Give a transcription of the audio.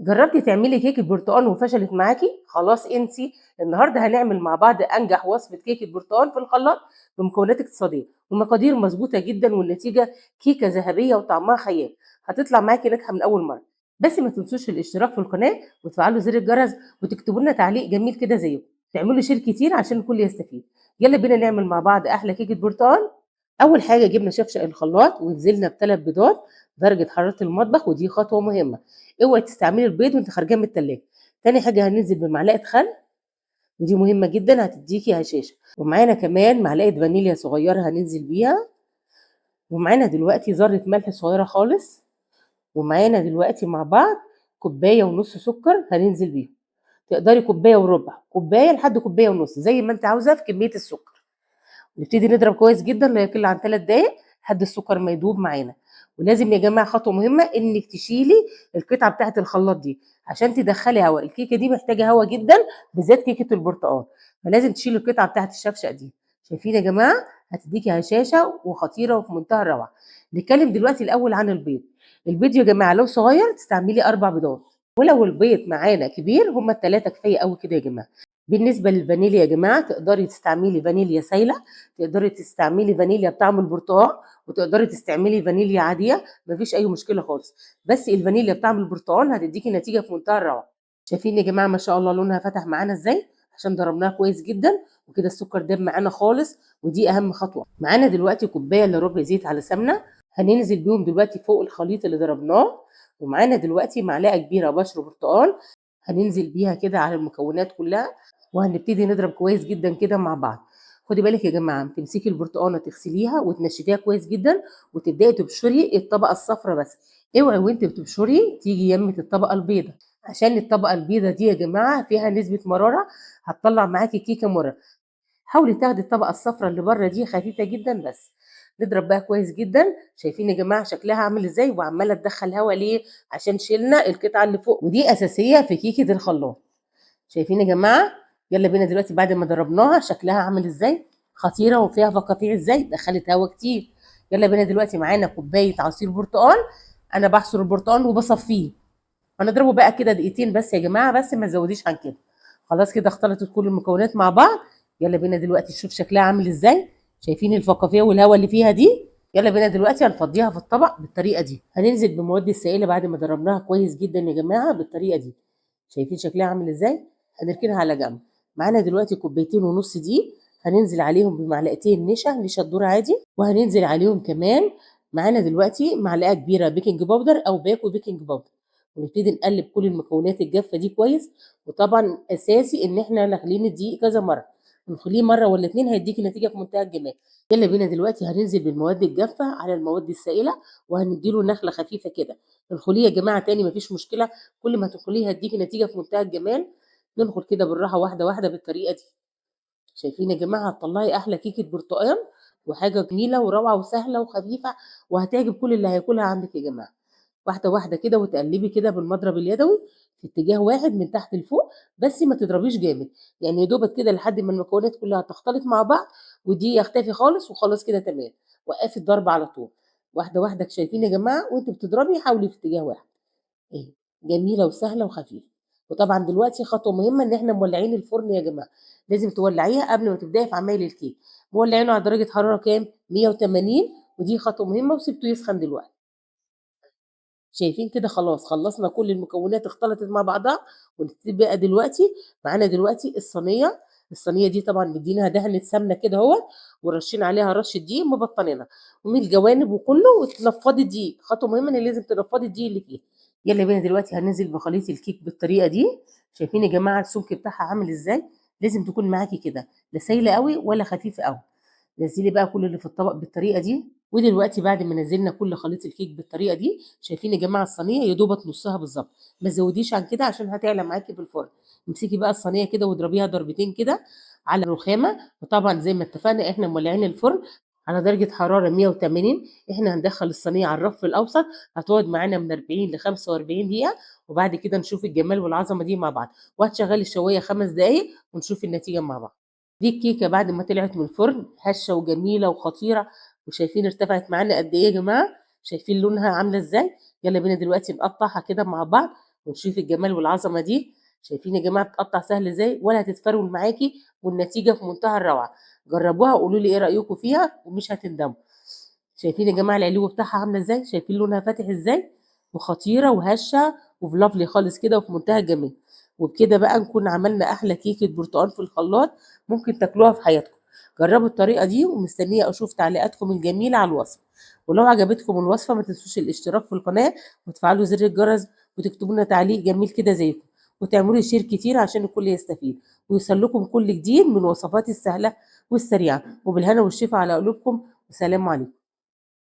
جربتي تعملي كيكة برتقان وفشلت معاكي؟ خلاص انسي. النهارده هنعمل مع بعض انجح وصفه كيكة برتقان في الخلاط بمكونات اقتصادية ومقادير مظبوطة جدا، والنتيجة كيكة ذهبية وطعمها خيال، هتطلع معاكي ناجحة من اول مرة. بس ما تنسوش الاشتراك في القناة وتفعلوا زر الجرس وتكتبوا لنا تعليق جميل كده زيكم، تعملوا share كتير عشان الكل يستفيد. يلا بينا نعمل مع بعض احلى كيكة برتقان. اول حاجة جبنا شفشق الخلاط ونزلنا ب3 بيضات درجه حرارة المطبخ، ودي خطوة مهمة، اوعي تستعملي البيض وانت خارجاه من التلاجة. تاني حاجة هننزل بمعلقه خل، ودي مهمة جدا هتديكي هشاشة، ومعانا كمان معلقه فانيليا صغيرة هننزل بيها، ومعانا دلوقتي ذره ملح صغيرة خالص، ومعانا دلوقتي مع بعض كوباية ونص سكر هننزل بيهم. تقدري كوباية وربع، كوباية لحد كوباية ونص زي ما انت عاوزه في كمية السكر. نبتدي نضرب كويس جدا لا يقل عن 3 دقايق لحد السكر ما يدوب معانا. ولازم يا جماعة خطوة مهمة انك تشيلي القطعة بتاعه الخلاط دي عشان تدخلي هواء، الكيكه دي محتاجه هواء جدا بالذات كيكة البرتقال، فلازم تشيلي القطعة بتاعه الشفشق دي. شايفين يا جماعة هتديكي هشاشة وخطيرة وفي منتهى الروعة. نتكلم دلوقتي الاول عن البيض. البيض يا جماعة لو صغير تستعملي 4 بيضات، ولو البيض معانا كبير هما ال3 كفاية قوي كده يا جماعة. بالنسبة للفانيليا يا جماعة تقدري تستعملي فانيليا سايله، تقدري تستعملي فانيليا بطعم البرتقال، وتقدري تستعملي فانيليا عادية، مفيش اي مشكلة خالص، بس الفانيليا بطعم البرتقال هتديكي نتيجة في منتهى الروعة. شايفين يا جماعة ما شاء الله لونها فتح معانا ازاي عشان ضربناها كويس جدا، وكده السكر داب معانا خالص، ودي اهم خطوة. معانا دلوقتي كوباية الا ربع زيت على سمنه هننزل بيهم دلوقتي فوق الخليط اللي ضربناه، ومعانا دلوقتي معلقه كبيرة بشر برتقال هننزل بيها كده على المكونات كلها، وهنبتدي نضرب كويس جدا كده مع بعض. خدي بالك يا جماعة تمسكي البرتقانه تغسليها وتنشفيها كويس جدا، وتبداي تبشري الطبقة الصفراء بس، اوعي وانت بتبشري تيجي يمه الطبقة البيضاء، عشان الطبقة البيضاء دي يا جماعة فيها نسبه مرارة هتطلع معاكي كيكة مرة. حاولي تاخدي الطبقة الصفراء اللي بره دي خفيفة جدا بس. نضرب بقى كويس جدا. شايفين يا جماعة شكلها عامل ازاي، وعماله تدخل هوا ليه؟ عشان شيلنا القطعة اللي فوق، ودي اساسية في كيكة الخلاط. شايفين يا جماعة؟ يلا بينا دلوقتي بعد ما ضربناها شكلها عامل ازاي، خطيرة وفيها فقاقيع ازاي، دخلت هوا كتير. يلا بينا دلوقتي معانا كوباية عصير برتقال، انا بعصر البرتقال وبصفيه، هنضربه بقى كده دقيقتين بس يا جماعة، بس ما تزوديش عن كده. خلاص كده اختلطت كل المكونات مع بعض. يلا بينا دلوقتي نشوف شكلها عامل ازاي. شايفين الفقاقيع والهواء اللي فيها دي؟ يلا بينا دلوقتي هنفضيها في الطبق بالطريقة دي. هننزل بمواد السائلة بعد ما ضربناها كويس جدا يا جماعة بالطريقة دي. شايفين شكلها عامل ازاي؟ هنركنها على جنب. معانا دلوقتي كوبايتين ونص دي هننزل عليهم بمعلقتين نشا، نشا الذرة عادي، وهننزل عليهم كمان معانا دلوقتي معلقه كبيرة baking powder او باكو baking powder، ونبتدي نقلب كل المكونات الجافه دي كويس. وطبعا اساسي ان احنا نخليه الدقيق كذا مرة، نخليه مرة ولا اتنين هيديكي نتيجة في منتهى الجمال. يلا بينا دلوقتي هننزل بالمواد الجافه على المواد السائلة، وهنديله نخله خفيفة كده. نخليه يا جماعة تاني مفيش مشكلة، كل ما تخليه هيديكي نتيجة في منتهى الجمال. ندخل كده بالراحة واحدة واحدة بالطريقة دي. شايفين يا جماعة؟ هتطلعي احلى كيكة برتقال، وحاجه جميلة وروعه وسهلة وخفيفة، وهتعجب كل اللي هياكلها عندك يا جماعة. واحدة واحدة كده، وتقلبي كده بالمضرب اليدوي في اتجاه واحد من تحت لفوق، بس ما تضربيش جامد، يعني يا دوبك كده لحد ما المكونات كلها تختلط مع بعض ودي يختفي خالص، وخلاص كده تمام. وقفي الضرب على طول واحدة واحدة. شايفين يا جماعة؟ وانتوا بتضربي حاولي في اتجاه واحد. اهي جميلة وسهلة وخفيفة. وطبعا دلوقتي خطوة مهمة ان احنا مولعين الفرن يا جماعة، لازم تولعيها قبل ما تبداي في عمايل الكيك. مولعينه على درجه حرارة كام؟ 180، ودي خطوة مهمة، وسبته يسخن دلوقتي. شايفين كده؟ خلاص خلصنا كل المكونات اختلطت مع بعضها. ونبتدي بقى دلوقتي معانا دلوقتي الصينية. الصينية دي طبعا مدينها دهنه سمنه كده اهوت، ورشين عليها رشه دقيق، مبطنينها ومن الجوانب وكله، وتنفضي الدقيق. خطوة مهمة ان لازم تنفضي الدقيق اللي فيها. يلا بينا دلوقتي هننزل بخليط الكيك بالطريقة دي. شايفين يا جماعة السمك بتاعها عامل ازاي؟ لازم تكون معاكي كده، لا سايله قوي ولا خفيفة قوي. نزلي بقى كل اللي في الطبق بالطريقة دي. ودلوقتي بعد ما نزلنا كل خليط الكيك بالطريقة دي، شايفين يا جماعة الصينية يا دوبك نصها بالظبط، ما تزوديش عن كده عشان هتعلى معاكي في الفرن. امسكي بقى الصينية كده واضربيها ضربتين كده على الرخامه. وطبعا زي ما اتفقنا احنا مولعين الفرن على درجه حرارة 180، احنا هندخل الصينية على الرف الاوسط، هتقعد معانا من 40 ل 45 دقيقة، وبعد كده نشوف الجمال والعظمة دي مع بعض. وهتشغلي الشوايه 5 دقايق ونشوف النتيجة مع بعض. دي الكيكه بعد ما طلعت من الفرن هشه وجميلة وخطيرة، وشايفين ارتفعت معانا قد ايه يا جماعة؟ شايفين لونها عامله ازاي؟ يلا بينا دلوقتي نقطعها كده مع بعض ونشوف الجمال والعظمة دي. شايفين يا جماعة بتقطع سهل ازاي، ولا هتتفرول معاكي، والنتيجة في منتهى الروعة. جربوها وقولوا لي ايه رايكم فيها ومش هتندموا. شايفين يا جماعة العلو بتاعها عامله ازاي، شايفين لونها فاتح ازاي، وخطيرة وهشه وفلافلي خالص كده وفي منتهى الجمال. وبكده بقى نكون عملنا احلى كيكة برتقال في الخلاط ممكن تاكلوها في حياتكم. جربوا الطريقة دي، ومستنيه اشوف تعليقاتكم الجميلة على الوصفة. ولو عجبتكم الوصفة ما تنسوش الاشتراك في القناة وتفعلوا زر الجرس وتكتبوا لنا تعليق جميل كده زيكم، وتعملوا share كتير عشان الكل يستفيد ويوصل لكم كل جديد من وصفاتي السهلة والسريعه. وبالهنا والشفا على قلوبكم، وسلام عليكم.